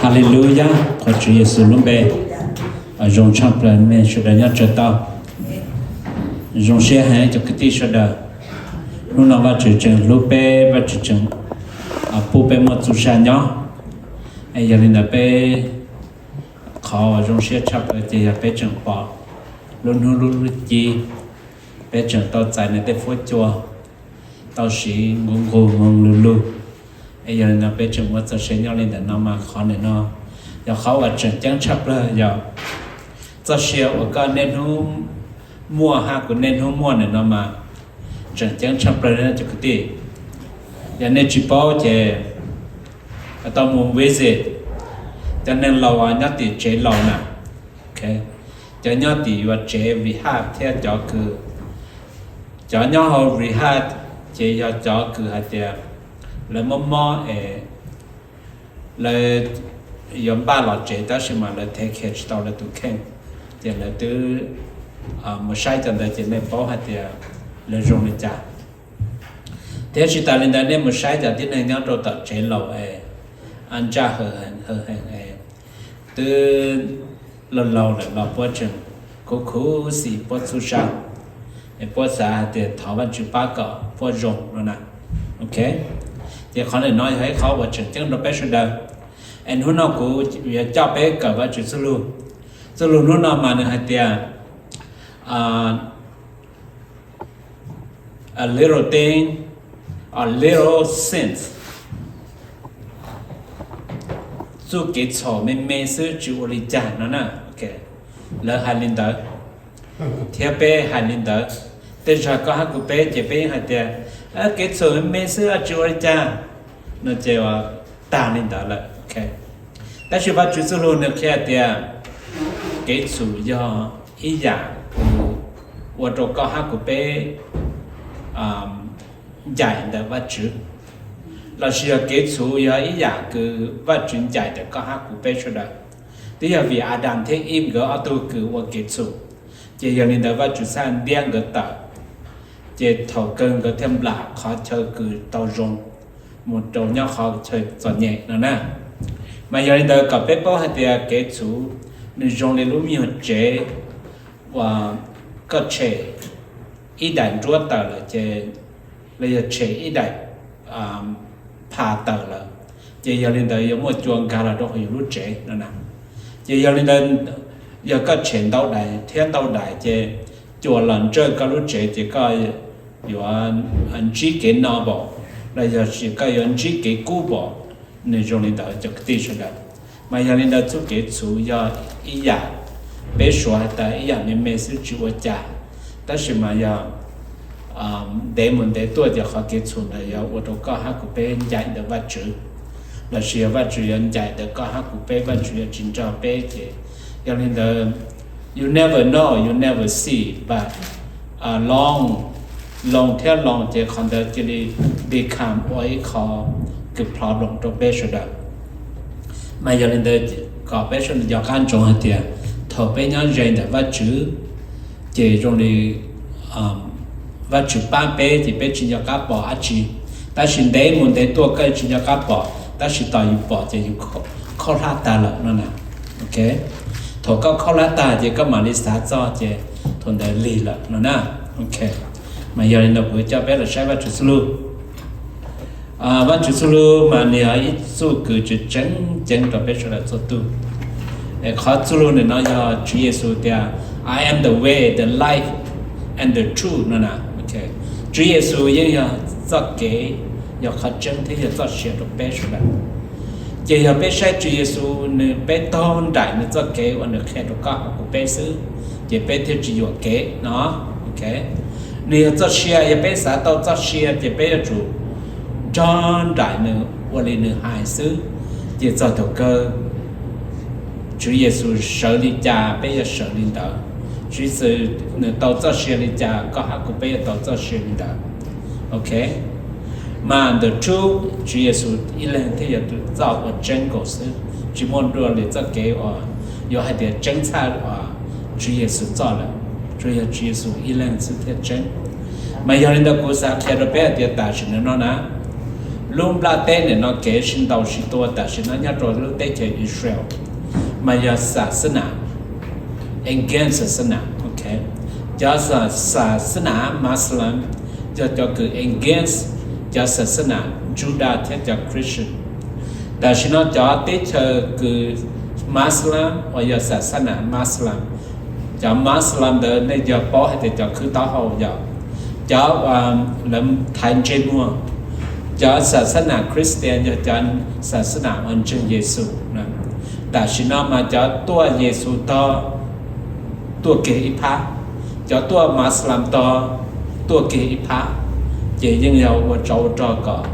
Hallelujah, thov Tswv Yexus lub npe, zoo tshaj plaws nej sawv daws nyob tsawg tau. Zoo siab heev cov kwv tij sawv daws. Hnub no Vajtswv tseem hlub peb, Vajtswv tseem pub peb muaj txuj sa nyob. Es yog li ntawd peb, qhov uas zoo siab tshaj plaws ces yog peb tseem pom lub hnub lub ci, peb tseem tau txais nws tej fuab cua, tau siv nqus nqus moog lug lug. Es yog li no peb tseem muaj txoj sia nyob li ntawm no mas qhov ntawm no yog qhov uas tseem ceeb tshaj plaws, yog txoj sia uas koj niaj hnub muaj hab kuv niaj hnub muaj ntawm no mas tseem ceeb tshaj plaws cov kwv tij. Yog nej tsis paub ces tau mus visit cov neeg laus nyob tim tsev laus na. Cov nyob tim yuav tsev rehab thiab cov kws, cov nyob hauv rehab ces yog cov kws hais tias lawv mob mob es lawv yuav npaj los tsev tab sis mas lawv take care tsis tau lawv tus kheej, ces lawv twb mus saib cov ntawd ces nej paub hais tias lawv zoo li cas. Thiab tsis tas li ntawd nej mus saib cov tib neeg nyob rau tom tsev laus es ntsaj hawv heev es twb laug laug lawm los puab tseem khuv khuv xim puab txuj sa, es puab xav hais tias thov Vajtswv pab kom puab zoo no na. Ok, ces qhov ntawm no yog ib qhov uas tseem ceeb rau peb sawv daws. Es hnub no kuv yuav coj peb kawm Vajtswv txuj lug. Txuj lug hnub no mas nws hais tias a little thing, a little sin, txuj kev txhaum me me xwb tsis ua li cas no na. Lawv hais li ntawd thiab peb hais li ntawd. Tej zag koj hab kuv peb ces peb yeej hais tias kev txhaum me me xwb tsis ua li cas no ces tag li ntawd lawm. Tab sis Vajtswv txuj lug nws qhia tias kev txhaum yog ib yam ua rau koj hab kuv peb ncaim ntawm Vajtswv, lossis yog kev txhaum yog ib yam kws Vajtswv ncaim ntawm koj hab kuv peb sawv daws. Twb yog vim Adas thiab Iv nkawd ob tug kws ua kev txhaum, ces yog li ntawd Vajtswv txhaj ntiab nkawd tawm, ces thaum kawg nkawd thiaj nplam qhov chaw kws tau zoo mus rau nyob qhov chaw txom nyem no na. Mas yog li ntawd kom peb paub hais tias kev txhaum nws zoo li lub me nyuag tsev uas koj tshem ib daim nruab tawm lawm ces, los yog tshem ib daim pha tawm lawm, ces yog li ntawd yuav muaj cua nkag los rau hauv yus lub tsev no na. Ces yog li ntawd yog koj tshem ntau daim thiab ntau daim ces cua los ntsawj koj lub tsev ces koj yuav ntsib kev no npaum, los yog koj yuav ntsib kev kub npaum. Nws zoo li ntawd cov kwv tij sawv daws. Mas yog li ntawd txuj kev txhaum yog ib yam, peb suav has tas ib yam me me xwb tsis ua cas, tab sis mas yog ntev mus ntev tuaj ces qhov kev txhaum ntawd yuav ua rau koj hab kuv peb ncaim ntawm Vajtswv, lossis yog Vajtswv yuav ncaim ntawm koj hab kuv peb, Vajtswv yuav tsis nrog peb ces. Yog li ntawd, you never know, you never see, but loo, loo thiab loo ces qhov ntawd cia li become ua ib qho kws problem rau peb sawv daws. Mas yog li ntawd kom peb sawv daws nco qab ntsoov hais tias thaum peb nyob ze ntawm Vajtswv ces zoo li Vajtswv pab peb ces peb tsis nco qab pom dab tsi, tab sis ntev mus ntev tuaj koj tsis nco qab pom, tab sis tos yus pom ces yus khaub hlab tag lawm no na. Thaum koj khaub hlab tag ces koj mam li xav txog ces thaum ntawd lig lawm no na. Mas yog li ntawd kuv coj peb los saib Vajtswv txuj lug. Vajtswv txuj lug mas nws yog ib txuj kws tseem ceeb rau peb sawv daws txhua tus. Qhov txuj lug ntawm no yog Tswv Yexus tias, I am the way, the life, and the truth no na. Tswv Yexus yeej yog txoj kev, yog qhov tseeb thiab yog txoj sia rau peb sawv daws. Ces yog peb saib Tswv Yexus nws, peb taug nraim nws txoj kev uas nws qhia rau koj hab kuv peb xwb, ces peb thiaj tsis yuam kev no. Nws yog txoj sia, yog peb xav tau txoj sia ces peb yuav tsum nrog nraim nws ua li nws hais xwb, ces txog thaum kawg Tswv Yexus sawv li cas peb yuav sawv li ntawd. Tswv Yexus nws tau txoj sia li cas koj hab kuv peb yuav tau txoj sia li ntawd. Ok, mas the truth, Tswv Yexus ib leeg thiaj yog tus txoj uas tseeb nkaus xwb, tsis muaj dua li txoj kev uas yuav hais tias tseeb tshaj uas Tswv Yexus txoj lawm. Tsuas yog Tswv Yexus ib leeg xwb thiaj tseeb. Mas yog li ntawd kuv xav qhia rau peb hais tias tam sim no na, Lub nplaj teb nim no kev sib ntaus sib tua tam sim no nyob rau lub teb chaws Israel mas yog xas xab nam, against xas xab nam. Cov xas xab nam Muslim yog cov kws against cov xas xab nam Juda thiab cov Christian. Tam sim no cov teb chaws kws Muslim uas yog xas xab nam Muslim, cov Muslim ntawd nej yog paub hais tias cov khwb taub hau yog cov lawv thaiv ntsej muag, cov xas xab nam Christian yog cov xas xab nam uas ntseeg Yexus. Tam sim no mas cov tuaj Yexus tog tuaj kiag ib phab, cov tuaj Muslim tog tuaj kiag ib phab, ces yeej yog ua tsov ua rog kom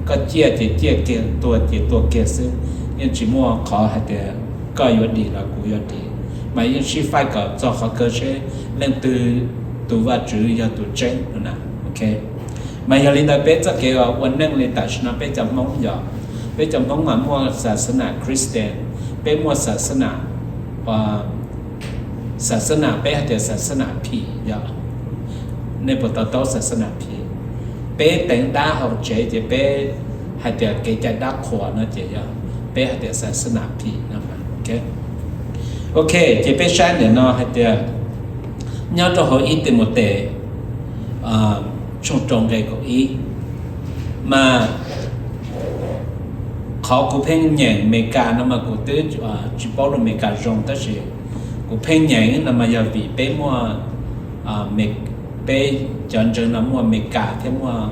koj ciaj ces ciaj kiag, tua ces tua kiag xwb, yeej tsis muaj qhov hais tias koj yuav dim los kuv yuav dim, mas yeej sib faib kom txog qhov kawg seb leej twg tus Vajtswv yog tus tseeb no na. Mas yog li ntawd peb txoj kev ua neej li tam sim no peb cov Hmoob yog, peb cov Hmoob mas muaj xas xab nam Christian, peb muaj xas xab nam, xas xab nam peb hais tias xas xab nam phim yog, nej puas to taub xas xab nam phim? Peb teev dab hauv tsev ces peb hais tias kev cai dab qhuas no ces yog peb hais tias xas xab nam phim no. Ok, ces peb saib ntawm no hais tias nyob rau hauv ib Timautes tshooj rau nqe kaum ib, mas qhov kuv pheej nyeem Amelikas no mas kuv twb tsis paub lus Amelikas zoo tab sis kuv pheej nyeem no mas yog vim peb muaj, peb cov ntseeg no muaj Amelikas thiab muaj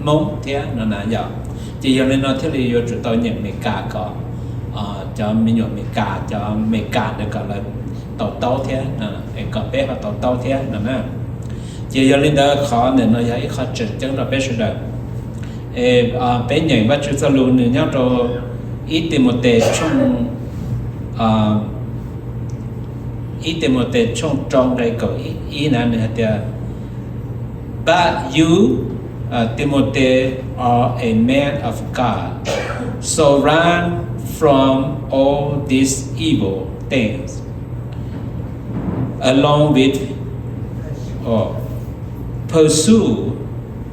Hmoob thiab no na yog. Ces yog li no thiaj li yuav tsum tau nyeem Amelikas kom cov me nyuam Amelikas, cov Amelikas ntawd kom lawv to taub thiab, es kom peb ho to taub thiab no na. Ces yog li ntawd qhov ntawm no yog ib qho tseem ceeb rau peb sawv daws. Peb nyeem Vajtswv txoj lus nws nyob rau ib Timautes tshooj, ib Timautes tshooj rau nqe kaum ib na nws hais tias, But you, uh, Timothy, are a man of God, so run from all these evil things, along with, or pursue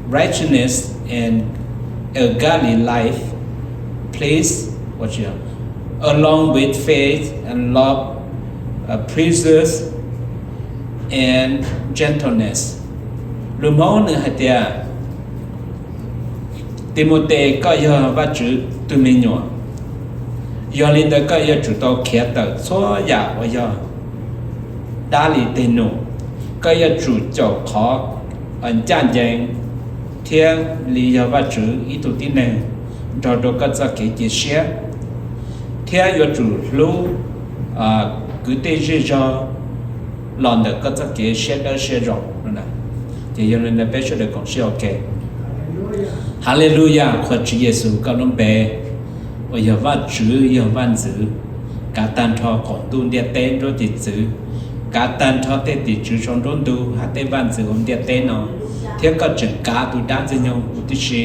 righteousness and a godly life, please, what you, along with faith and love, uh, prayers and gentleness. Lus Hmoob nws hais tias, Timautes, koj yog Vajtswv tus me nyuam, yog li ntawd koj yuav tsum tau khiav tawm txhua yam uas yog dab li tej num. Koj yuav tsum caum qhov ncaj ncees thiab li yog Vajtswv ib tug tib neeg nrog rau koj txoj kev cia siab, thiab yuav tsum hlub kwv tij zej zog los ntawm koj txoj kev siab dawb siab zoo no na. Ces yog li ntawd peb sawv daws koom sib ua ke. Haleluyas, qhuas Tswv Yexus koj lub npe uas yog Vajtswv yog Vajntxwv, kav tag nrho qaum ntuj ntiaj teb nruab tiv txwv, kav tag nrho tej tim tswv saum nruab ntug hab tej vaj ntxwv hauv ntiaj teb no, thiab koj tseem kav tus dab Ntxwg Nyoog huv tib si.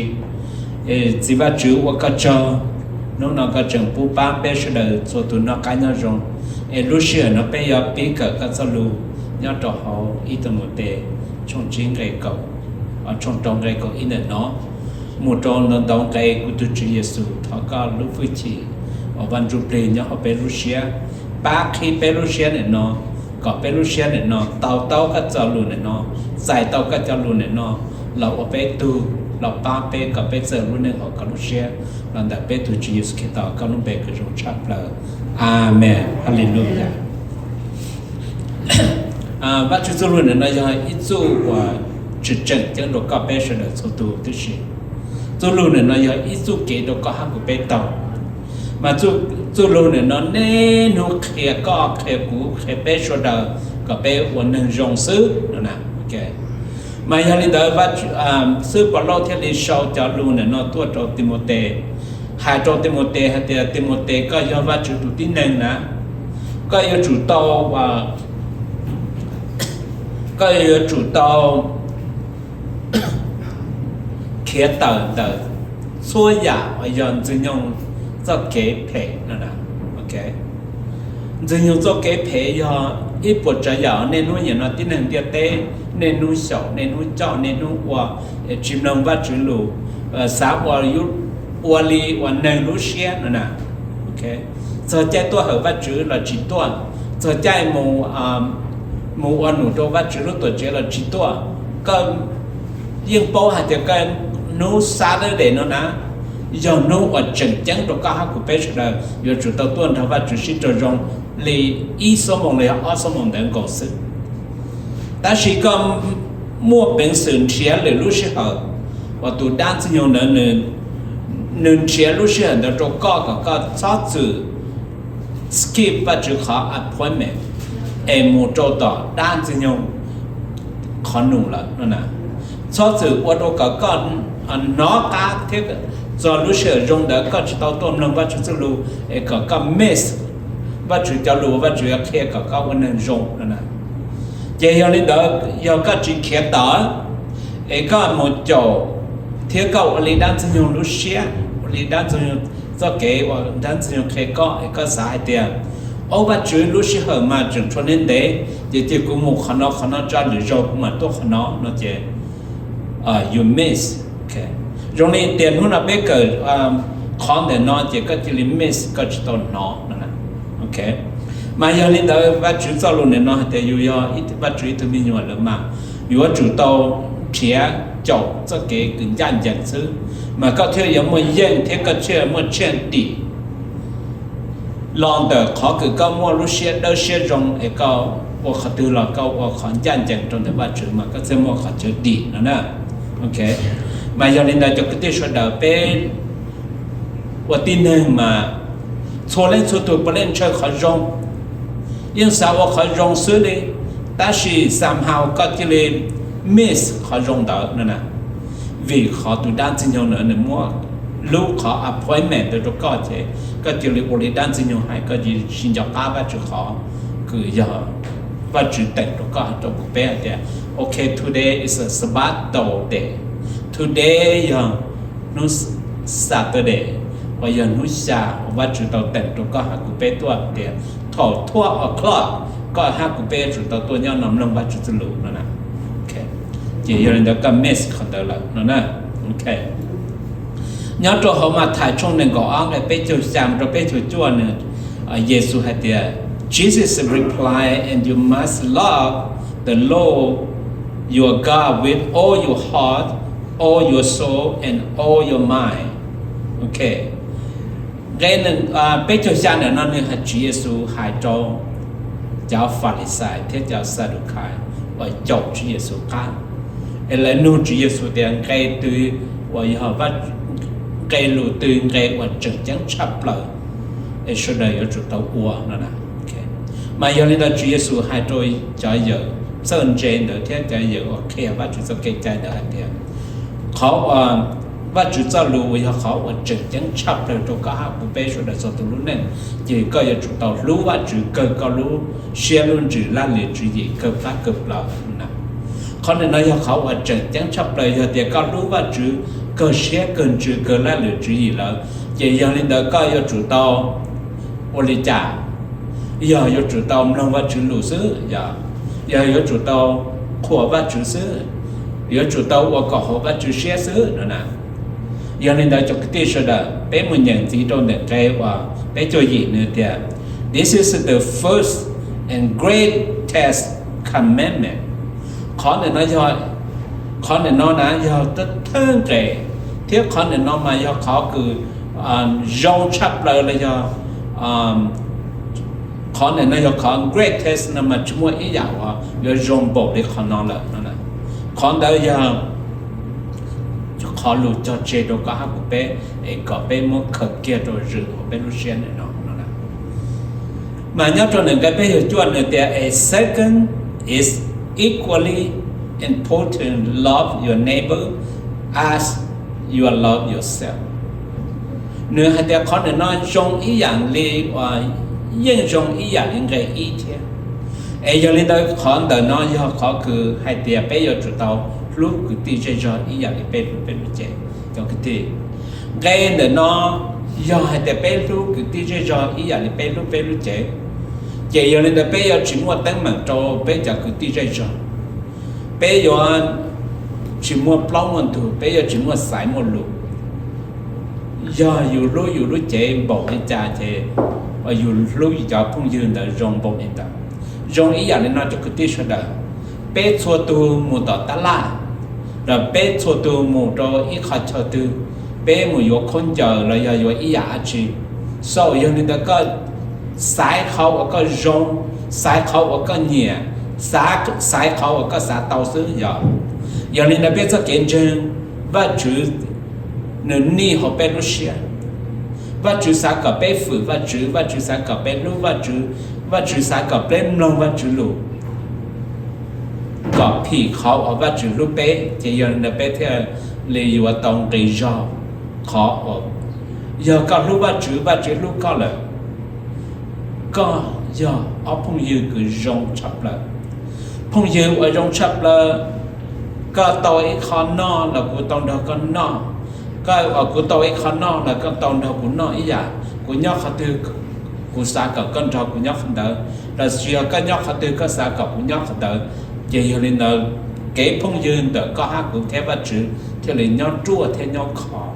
Txiv Vajtswv ua koj tsaug, hnub no koj tseem pub pab peb sawv daws txhua tus noj qab nyob zoo, es lub sij hawm no peb yuav pib kawm koj txoj lus nyob rau hauv ib Timautes tshooj tsib nqe kaum, tshooj rau nqe kaum ib ntawm no mus rau ntau ntau nqe. Kuv tus Tswv Yexus, thov koj lub hwj chim uas Vaj Ntsujplig nyob hauv peb lub siab, pab qhib peb lub siab ntawm no, kom peb lub siab ntawm no to taub koj cov lus ntawm no, txais tau koj cov lus ntawm no los ua peb tug, los pab peb kom peb txawj lub neej hauv koj lub siab. Los ntawm peb tus Tswv Yexus Khetos koj lub npe kws zoo tshaj plaws. Amees. Haleluyas. Vajtswv txuj lug ntawm no yog ib txuj uas tseem tseem ceeb rau koj peb sawv daws txhua tus tib si. Txuj lug ntawm no yog ib txuj kev rau koj hab kuv peb taug. Mas txuj lug ntawm no niaj hnub qhia koj, qhia kuv, qhia peb sawv daws kom peb ua neeg zoo xwb no na. Mas yog li ntawd, xib hwb Paulus thiaj li sau cov lug ntawm no tuaj rau Timautes, hais rau Timautes hais tias, Timautes, koj yog Vajtswv tus tib neeg na, koj yuav tsum tau, koj yuav tsum tau khiav tawm ntawm txhua yam uas yog Ntxwg Nyoog txoj kev phem no. Ntxwg Nyoog txoj kev phem yog ib puas tsav yam uas niaj hnub nim no tib neeg ntiaj teb niaj hnub xyaum, niaj hnub coj, niaj hnub ua, tsis mloog Vajtswv lus, xav ua yus ua li uas neeg lub siab no na. Txog caij tuaj hawm Vajtswv los tsis tuaj, txog caij mus ua num rau Vajtswv lub tuam tsev los tsis tuaj. Koj yeej paub hais tias koj hnub Saturday no na yog hnub uas tseem ceeb rau koj hab kuv peb sawv daws yuav tsum tau tuaj nrog Vajtswv sib raug zoo li ib xuab moos los yog ob xuab moos ntawd nkaus xwb. Tab sis koj muaj peev xwm nrhiav lwm lub sij hawm uas tus dab ntxwg nyoog ntawd nws nrhiav lub sij hawm ntawd rau koj kom koj txhob txwm skip Vajtswv qhov appointment es mus rau tom dab ntxwg nyoog qhov num lawm no na. Txhob txwm ua rau kom koj hnov qab thiab txog lub sij hawm zoo ntawd koj tsis tau tuaj mloog Vajtswv txoj lus es kom koj miss Vajtswv cov lus uas Vajtswv yuav qhia kom koj ua neeg zoo no na. Ces yog li ntawd yog koj tsis khiav tawm es koj mus caum thiab koj ua li dab ntxwg nyoog lub siab, ua li dab ntxwg nyoog txoj kev uas dab ntxwg nyoog qhia koj es koj xav hais tias, Au, Vajtswv lub sij hawm mas tseem tshuav ntev ntev, ces cia kuv mus qhov no qhov no tso, lwm zaug kuv mam tuaj qhov no no ces you miss. Zoo li tias hnub no peb kawm qhov ntawm no ces koj cia li miss, koj tsis tau hnov no. Mas yog li ntawd Vajtswv txoj lus ntawm no hais tias yus yog Vajtswv ib tug me nyuam lawm mas yuav tsum tau nrhiav caum txoj kev kws ncaj ncees xwb, mas koj thiaj yuav muaj yeej thiab koj thiaj muaj tshiaj dim los ntawm qhov kws koj muaj lub siab dawb siab zoo es koj ua qhov twg los koj ua qhov ncaj ncees rau ntawm Vajtswv mas koj thiaj muaj qhov chaw dim no na. Mas yog li ntawd cov kwv tij sawv daws, peb ua tib neeg mas txhua leej txhua tus puav leej ntshaw qhov zoo, yeej xav ua qhov zoo xwb li, tab sis somehow koj cia li miss qhov zoo ntawd no na. Vim qhov tus dab ntxwg nyoog ntawd nws muab lub qhov appointment ntawd rau koj ces koj cia li ua li dab ntxwg nyoog hais, koj cia li tsis nco qab Vajtswv qhov kws yog Vajtswv teem rau koj hais rau kuv peb hais tias, Ok, today is a Sabbath day, today yog hnub Saturday uas yog hnub xya uas Vajtswv tau teem rau koj hab kuv peb tuaj tias thaum twelve o'clock koj hab kuv peb yuav tsum tau tuaj nyob no mloog Vajtswv txoj lus no na. Ces yog li ntawd koj miss qhov ntawd lawm no na. Nyob rau hauv Mathais tshooj nees nkaum ob nqe peb caug xya mus rau peb caug cuaj nws, Yexus hais tias, Jesus replied, And you must love the Lord your God with all your heart, all your soul, and all your mind. Ok, nqe peb caug xya ntawm no nws hais, Tswv Yexus hais rau cov Falixais thiab cov Xadukhais uas caum Tswv Yexus qab, es lawv nug Tswv Yexus tias nqe twg uas yog nqe lus twg nqe uas tseem ceeb tshaj plaws es sawv daws yuav tsum tau ua no na. Mas yog li ntawd Tswv Yexus hais rau cov yawm txawj ntse ntawd thiab cov yawm uas qhia Vajtswv txoj kev cai ntawd hais tias, qhov uas Vajtswv txoj lus uas yog qhov uas tseem ceeb tshaj plaws rau koj hab kuv peb sawv daws txhua tus lub neej, ces koj yuav tsum tau hlub Vajtswv kawg koj lub siab lub ntsws laj lim tswv yim kawg plab kawg plaws na. Qhov ntawm no yog qhov uas tseem ceeb tshaj plaws, yog tias koj hlub Vajtswv kawg siab kawg ntsws kawg laj lim tswv yim lawm, ces yog li ntawd koj yuav tsum tau ua li cas? Yog yuav tsum tau mloog Vajtswv lus xwb, yog yuav tsum tau qhuas Vajtswv xwb, yuav tsum tau ua kom haum Vajtswv siab xwb no na. Yog li ntawd cov kwv tij sawv daws, peb mus nyeem ntxiv rau ntawm nqe uas peb caug yim nws tias, This is the first and greatest commandment. Qhov ntawm no yog, qhov ntawm no na yog thawj nqe, thiab qhov ntawm no mas yog qhov kws zoo tshaj plaws los yog qhov ntawm no yog qhov greatest no mas tsis muaj ib yam uas yuav zoo npaum li qhov no lawm no. Qhov ntawd yog qhov lus cog tseg rau koj hab kuv peb, es kom peb muab khaws kiag rau zwm hauv peb lub siab ntawm no no. Mas nyob rau ntawm nqe peb caug cuaj nws tias, A second is equally important, love your neighbor as you love yourself. Nws hais tias qhov ntawm no zoo ib yam li, yeej zoo ib yam li nqe ib thiab. Es yog li ntawd qhov ntawm no yog qhov kws hais tias peb yuav tsum tau hlub kwv tij zej zog ib yam li peb hlub peb lub cev. Cov kwv tij, nqe ntawm no yog hais tias peb hlub kwv tij zej zog ib yam li peb hlub peb lub cev, ces yog li ntawd peb yuav tsis muaj teeb meem rau peb cov kwv tij zej zog. Peb yuav tsis muaj plaub muaj ntug, peb yuav tsis muaj xaiv muaj lus. Yog yus hlub yus lub cev npaum li cas ces yus hlub yus cov phooj ywg ntawd zoo npaum li ntawd. Zoo ib yam li no cov kwv tij sawv daws, peb txhua tus mus tom tab laj, los peb txhua tus mus rau ib qho chaw twg, peb mus yuav khaub ncaws los yog yuav ib yam dab tsi, so yog li ntawd koj xaiv qhov uas koj zoo, xaiv qhov uas koj nyiam, xaiv qhov uas koj xav tau xwb yog. Yog li ntawd peb txoj kev ntseeg Vajtswv nws nij hauv peb lub siab. Vajtswv xav kom peb fwm Vajtswv, Vajtswv xav kom peb hlub Vajtswv, Vajtswv xav kom peb mloog Vajtswv lus, kom phim qhov uas Vajtswv hlub peb, ces yog li ntawd peb thiaj li yuav tau nqi zog qhov uas yog koj hlub Vajtswv, Vajtswv hlub koj lawm, koj yog ob phooj ywg kws zoo tshaj plaws. Phooj ywg uas zoo tshaj plaws, koj tau ib qho noj los kuv tau nrog koj noj, koj, kuv tau ib qho noj los koj tau nrog kuv noj ib yam, kuv nyob qhov twg kuv xav kom koj nrog kuv nyob qhov ntawd, los sis yog koj nyob qhov twg koj xav kom kuv nyob qhov ntawd. Ces yog li ntawd kev phooj ywg ntawm koj hab kuv thiab Vajtswv thiaj li nyob ruaj thiab nyob khov.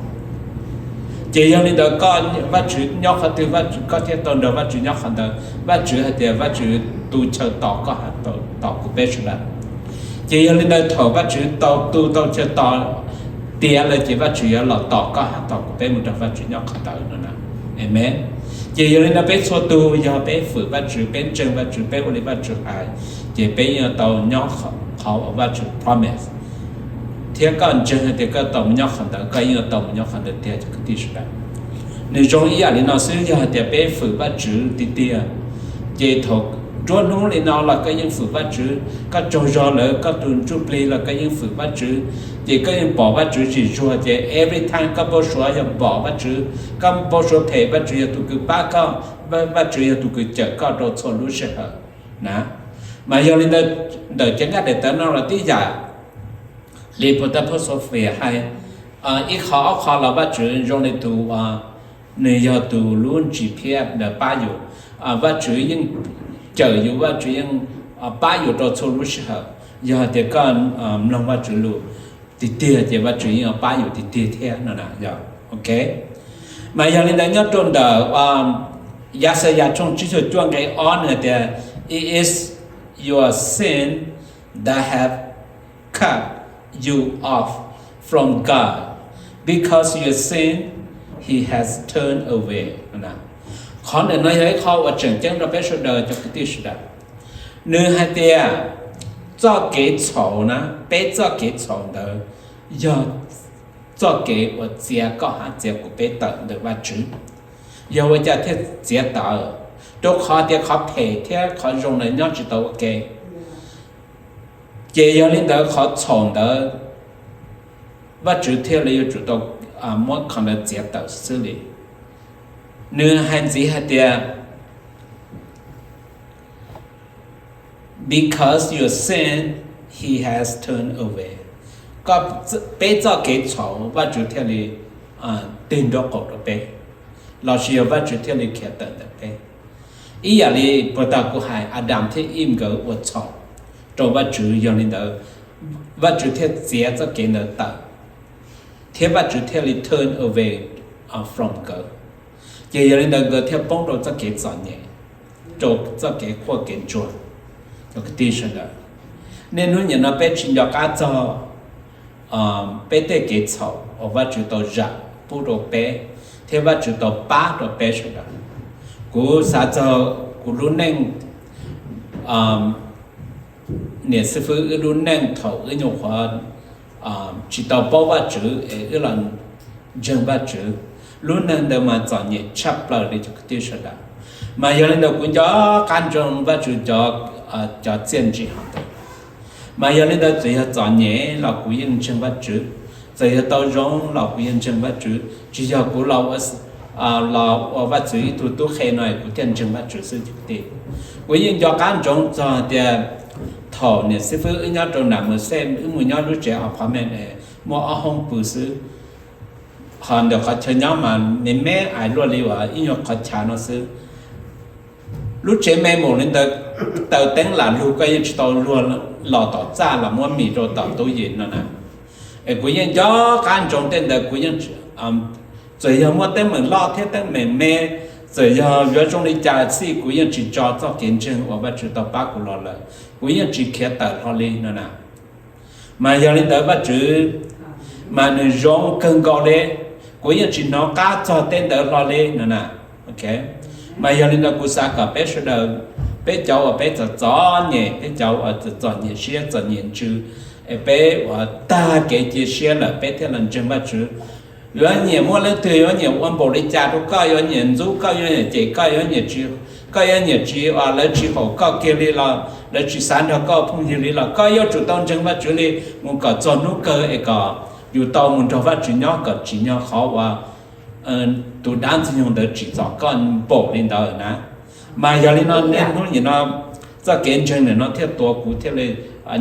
Ces yog li ntawd koj, Vajtswv nyob qhov twg koj thiaj tau nrog Vajtswv nyob qhov ntawd. Vajtswv hais tias Vajtswv tu chaw tos koj hab tos kuv peb sawv daws. Ces yog li ntawd thaum Vajtswv tau tu tau chaw tos tiav lawm ces Vajtswv yuav los tos koj hab tos kuv peb mus nrog Vajtswv nyob qhov ntawd no na. Amen. Ces yog li ntawd peb txhua tus yog peb fwm Vajtswv, peb ntseeg Vajtswv, peb ua li Vajtswv hais, ces peb yeej yuav tau nyob qhov uas Vajtswv promise. Thiab koj ntseeg hais tias koj tau mus nyob qhov ntawd, koj yeej yuav tau mus nyob qhov ntawd tiag cov kwv tij sawv daws. Nws zoo ib yam li no xwb, yog hais tias peb fwm Vajtswv tiag tiag, ces thaum nruab hnub li no los koj yeej fwm Vajtswv, koj tsaug zog lawm koj tus ntsuj plig los koj yeej fwm Vajtswv, ces koj yeej pom Vajtswv zim zuag, ces every time koj npau suav yog pom Vajtswv, koj npau suav phem Vajtswv yog tus kws pab koj, Vajtswv yog tus kws cawm koj rau txhua lub sij hawm na. Mas yog li ntawd, ntawm cov nkaj daim tawv no los tib yam li puag ta phab Sophia hais, ib qho ob qho los Vajtswv zoo li tus, nws yog tus lub G P S ntawd pab yus. Vajtswv yeej cawm yus, Vajtswv yeej pab yus rau txhua lub sij hawm. Yog hais tias koj mloog Vajtswv lus tiag tiag ces Vajtswv yeej yuav pab yus tiag tiag thiab no na yog. Ok. Mas yog li ntawd nyob rau ntawm Yaxayas tshooj tsib caug cuaj nqe ob nws hais tias, It is your sin that have cut you off from God. Because your sin, he has turned away. Qhov ntawm no yog ib qho uas tseem ceeb rau peb sawv daws cov kwv tij sawv daws. Nws hais tias txoj kev txhaum na, peb txoj kev txhaum ntawd yog txoj kev uas txiav koj hab txiav kuv peb tawm ntawm Vajtswv. Yog ua cas thiaj txiav tawm? Rau qhov tias qhov phem thiab qhov zoo ntawd nyob tsis tau ua ke. Ces yog li ntawd qhov txhaum ntawd Vajtswv thiaj li yuav tsum tau muab qhov ntawd txiav tawm xwb li. Nws hais ntxiv hais tias, Because your sin, he has turned away. Koj, peb txoj kev txhaum Vajtswv thiaj li tig nraub qaum rau peb, lossis yog Vajtswv thiaj li khiav tawm ntawm peb. Ib yam li puag ta kuv hais Adam thiab Eve nkawd ua txhaum rau Vajtswv, yog li ntawd Vajtswv thiaj txiav txoj kev ntawd tawm, thiab Vajtswv thiaj li turn away from nkawd. Ces yog li ntawd nkawd thiaj poob rau txoj kev txom nyem, rau txoj kev quaj kev ntsuag. Cov kwv tij sawv daws, niaj hnub nim no peb tsis nco qab txog peb tej kev txhaum uas Vajtswv tau zam pub rau peb, thiab Vajtswv tau pab rau peb sawv daws. Kuv xav txog kuv lub neej, niam xib fwb wb lub neej thaum wb nyuam qhuav tsis tau paub Vajtswv es wb los ntseeg Vajtswv, lub neej ntawd mas txom nyem tshaj plaws li cov kwv tij sawv daws. Mas yog li ntawd kuv nco qab ntsoov Vajtswv cov, cov txiaj ntsim hov ntawd. Mas yog li ntawd txawm yog txom nyem los kuv yeej ntseeg Vajtswv, txawm yog tau zoo los kuv yeej ntseeg Vajtswv. Tsis yog kuv los ua, los ua Vajtswv ib tug tub qhe no kuv thiaj ntseeg Vajtswv xwb cov kwv tij. Kuv yeej nco qab ntsoov txog tias thaum niam xib fwb wb nyob rau nram Mawm Xej, wb mus nyob lub tsev apartment es muaj ob hoob pw xwb, ho ntawm qhov chaw nyob mas me me ais luaj li uas ib nyuag qhov chaw no xwb. Lub tsev me mus li ntawd, taws teeb lam lug koj yeej tsis tau luag los tom txaj los muab mis rau tom tub yim no na. Es kuv yeej nco qab ntsoov tej ntawd, kuv yeej Txawm yog muaj teeb meem loj thiab teeb meem me, txawm yog yuav zoo li cas xij, kuv yeej tsis tso txoj kev ntseeg uas Vajtswv tau pab kuv los lawm, kuv yeej tsis khiav tawm hlo li no na. Mas yog li ntawd Vajtswv mas nws zoo kawg nkaus li, kuv yeej tsis hnov qab txog tej ntawd hlo li no na. Mas yog li ntawd kuv xav kom peb sawv daws, peb cov uas peb txom txom nyem, peb cov uas txom txom nyem siab txom nyem ntsws, es peb uas tag kev cia siab lawm peb thiaj los ntseeg Vajtswv. Yuav nyiam muaj leej twg yuav nyiam ua npaum li cas rau koj, yuav nyiam ntxub koj, yuav nyiam cem koj, yuav nyiam tsis, koj yuav nyiam tsis, lawv tsis haum koj kiag li los, lawv tsis xav nrog koj phooj ywg li los, koj yuav tsum tau ntseeg Vajtswv li mus kom txog hnub kawg es kom yus tau mus nrog Vajtswv nyob kom tsim nyog qhov uas tus dab ntxwg nyoog ntawd tsim txom koj npaum li ntawd na. Mas yog li no niaj hnub nim no txoj kev ntseeg nim no thiaj tuav kuv thiaj li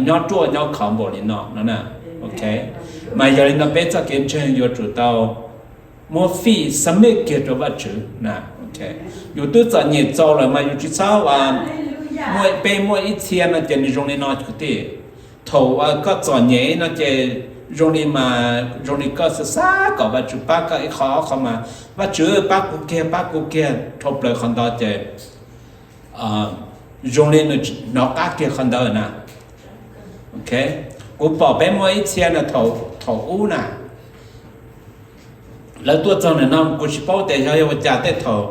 nyob ruaj nyob khov npaum li no no na. Mas yog li no peb txoj kev ntseeg yuav tsum tau muab fij submit kiag rau Vajtswv na. Yus twb txom nyem txaus lawm mas yus tsis txhob, peb muaj ib txhia no ces nws zoo li no kwv tij. Thaum uas koj txom nyem no ces zoo li mas zoo li koj xav xav kom Vajtswv pab koj ib qho ob qho mas, Vajtswv pab kuv kiag, pab kuv kiag, dhau plaws qhov ntawd ces zoo li nws hnov qab kiag qhov ntawd na. Kuv pom peb muaj ib txhia no thaum ub na, lawv tuaj txog ntawm no kuv tsis paub tias yog ua cas tej thaum,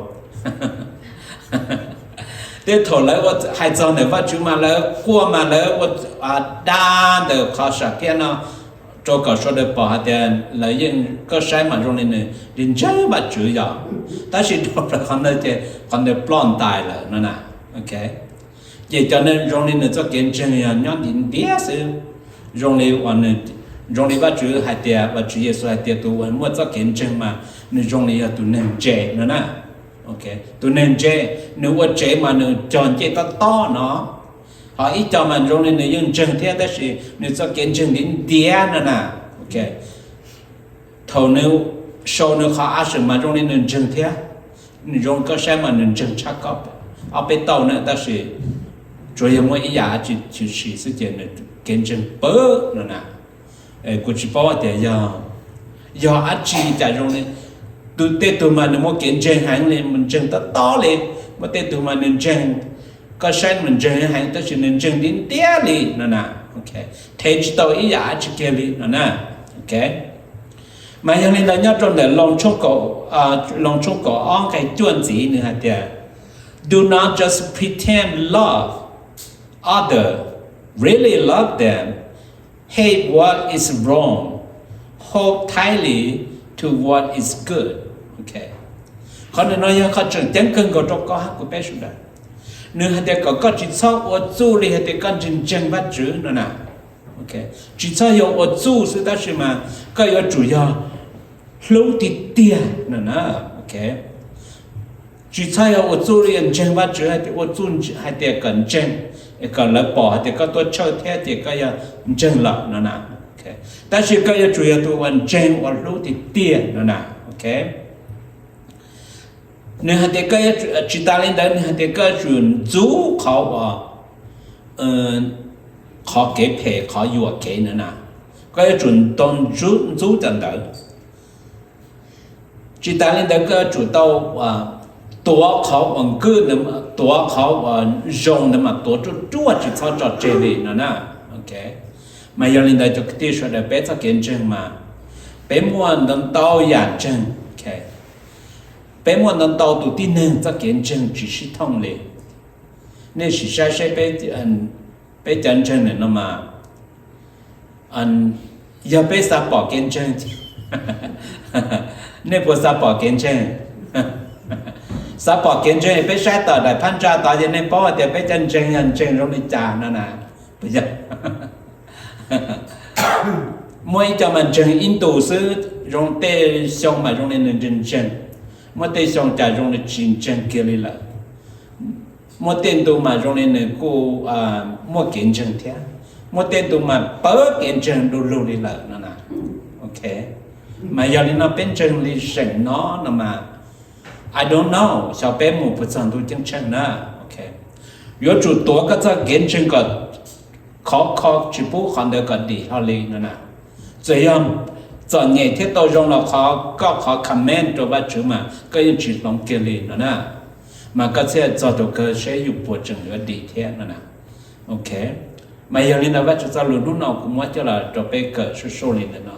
tej thaum lawv hais txog ntawm Vajtswv mas lawv quaj mas lawv ua dab ntawm qhov sam kiab no rau kom sawv daws pom hais tias lawv yeej, koj saib mas zoo li nws li ntseeg Vajtswv yog, tab sis dhau plaws qhov ntawd ces qhov ntawd ploj ntais lawm no na. Ces cov zoo li nws txoj kev ntseeg yog nyob ntiav ntiav xwb, zoo li, zoo li Vajtswv hais tias, Vajtswv Yexus hais tias tus uas muaj txoj kev ntseeg mas nws zoo li yog tus neeg ntse no na. Tus neeg ntse, nws ua tsev mas nws cog ncej tob tob no, ho ib co mas zoo li nws yeej ntseeg thiab tab sis nws txoj kev ntseeg ntiav ntiav no na. Thaum nws sau nws qhov a seem mas zoo li nws ntseeg thiab, nws zoo koj saib mas nws ntseeg tshaj ob peb tauj na, tab sis tsuas yog muaj ib yam tshwm sim xwb ces nws kev ntseeg pawg no na. Kuv tsis paub tias yog, yog dab tsi cas zoo li tej tug mas nws muaj kev ntseeg heev li, mus ntseeg tob tob li, muaj tej tug mas nws ntseeg, koj saib nws ntseeg heev tab sis nws ntseeg ntiav ntiav li no na. Thev tsis tau ib yam dab tsi kiag li no na. Mas yog li ntawd nyob rau ntawm Loos tshooj kaum ob nqe cuaj ntxiv nws hais tias, Do not just pretend love others, really love them. Hate what is wrong, hold tightly to what is good. Qhov ntawm no yog qhov tseem ceeb kawg nkaus rau koj hab kuv peb sawv daws. Nws hais tias kom koj tsis txhob ua txuj li hais tias koj ntseeg ntseeg Vajtswv no na. Tsis txhob yog ua txuj xwb tab sis mas koj yuav tsum yog hlub tiag tiag no na. Tsis txhob yog ua txuj li yog ntseeg Vajtswv hais tias ua txuj hais tias kom ntseeg, kom lawv pom hais tias koj tuaj church thiab ces koj yog ntseeg lawm no na. Tab sis koj yuav tsum yog tus uas ntseeg uas hlub tiag tiag no na. Nws hais tias koj, tsis tas li ntawd nws hais tias koj yuav tsum ntxub qhov uas, qhov kev phem qhov yuam kev no na. Koj yuav tsum tau ntxub cov ntawd. Tsis tas li ntawd koj yuav tsum tau tuav qhov uas good, tuav qhov uas zoo ntawd mas tuav ruaj ruaj tsis txhob tso tseg li no na. Mas yog li ntawd cov kwv tij sawv daws peb txoj kev ntseeg mas peb muaj ntau ntau yam ntseeg. Peb muaj ntau ntau tus tib neeg txoj kev ntseeg tsis sib thooj li. Nej sim saib seb peb cov ntseeg ntawm no mas, yog peb xav pom kev ntseeg, nej puas xav pom kev ntseeg? Xav pom kev ntseeg peb saib tom daim phab ntsa tod ces nej paub hais tias peb cov ntseeg yog ntseeg zoo li cas no na. Muaj ib co mas ntseeg ib ntus xwb, zoo tej xyoo mas zoo li nws ntseeg ntseeg, muaj tej xyoo cas zoo li tsis ntseeg kiag li lawm. Muaj tej ntu mas zoo li nws kuj muaj kev ntseeg thiab, muaj tej ntu mas pawg kev ntseeg du lug li lawm no na. Mas yog li no peb ntseeg li zeem no no mas, I don't know, xyov peb mus puas txog ntu ceeb tsheej na. Yuav tsum tuav koj txoj kev ntseeg kom khov kho tsis pub qhov ntawd kom dim hlo li no na. Txawm yog Txom nyem thiab tau zoo los qhov koj qhov comment rau Vajtswv mas koj yeej tsis hloov kiag li no na, mas koj thiaj txog rau kawg seb yus puas tseem yuav dim thiab no na. Ok, mas yog li ntawd Vajtswv txoj lus hnub no kuv muab coj los rau peb kawm sub sub li ntawm no.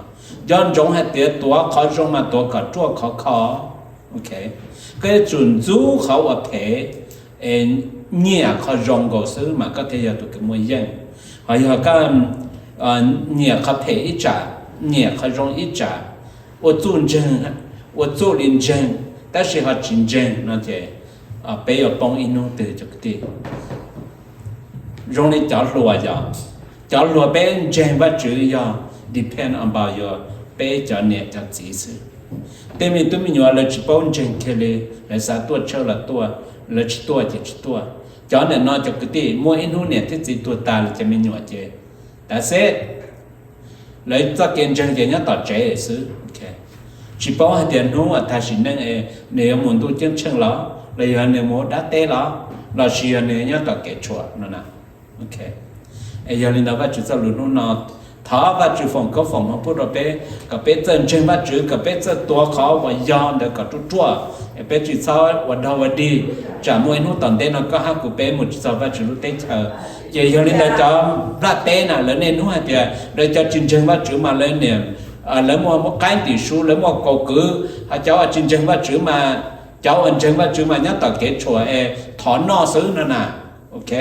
Nco ntsoov hais tias tuav qhov zoo mas tuav kom ruaj khov kho. Ok, koj yuav tsum ntxub qhov uas phem, nyiam qhov zoo nkaus xwb mas koj thiaj yog tus kws muaj yeej. Ho yog koj nyiam qhov phem ib tsam, nyiam qhov zoo ib tsam, ua txuj ntseeg, ua txuj li ntseeg tab sis ho tsis ntseeg no ces peb yuav poob ib hnub twg cov kwv tij. Zoo li cov hluas yog, cov hluas peb ntseeg Vajtswv yog depend on about yog peb cov niam cov txiv xwb. Tej me tub me nyuam lawv tsis paub ntseeg kiag li, lawv xav tuaj tshawj los tuaj, lawv tsis tuaj ces tsis tuaj. Cov ntawm no cov kwv tij muaj ib hnub niam thiab txiv tuag tas lawm cov me nyuam ces tav xeb lawv txoj kev ntseeg ces nyob tom tsev xwb. Tsis paub hais tias hnub uas tag sim neej nws yuav mus ntuj ceeb tsheej los, los yog nws mus dab teb los, los sis yog nws nyob tom kev tshuam no na. Yog li ntawd Vajtswv txoj lus hnub no, thov Vajtswv foom koob foom hmoov pub rau peb kom peb txawj ntseeg Vajtswv, kom peb txawj tuav qhov uas yog ntawd kom ruaj ruaj, peb tsis txhob ua dog ua dig, tsam muaj ib hnub tom ntej no koj hab kuv peb mus tsis txog Vajtswv lub teb chaws. Ces yog li ntawd cov nplaj teb na lawv niaj hnub hais tias lawv cov tsis ntseeg Vajtswv mas lawv niam, lawv muaj muab qaib ntim su, lawv muaj kaus kwv, ho cov uas tsis ntseeg Vajtswv mas, cov uas ntseeg Vajtswv mas nyob tom kev tshuam es thov noj xwb no na. Ok,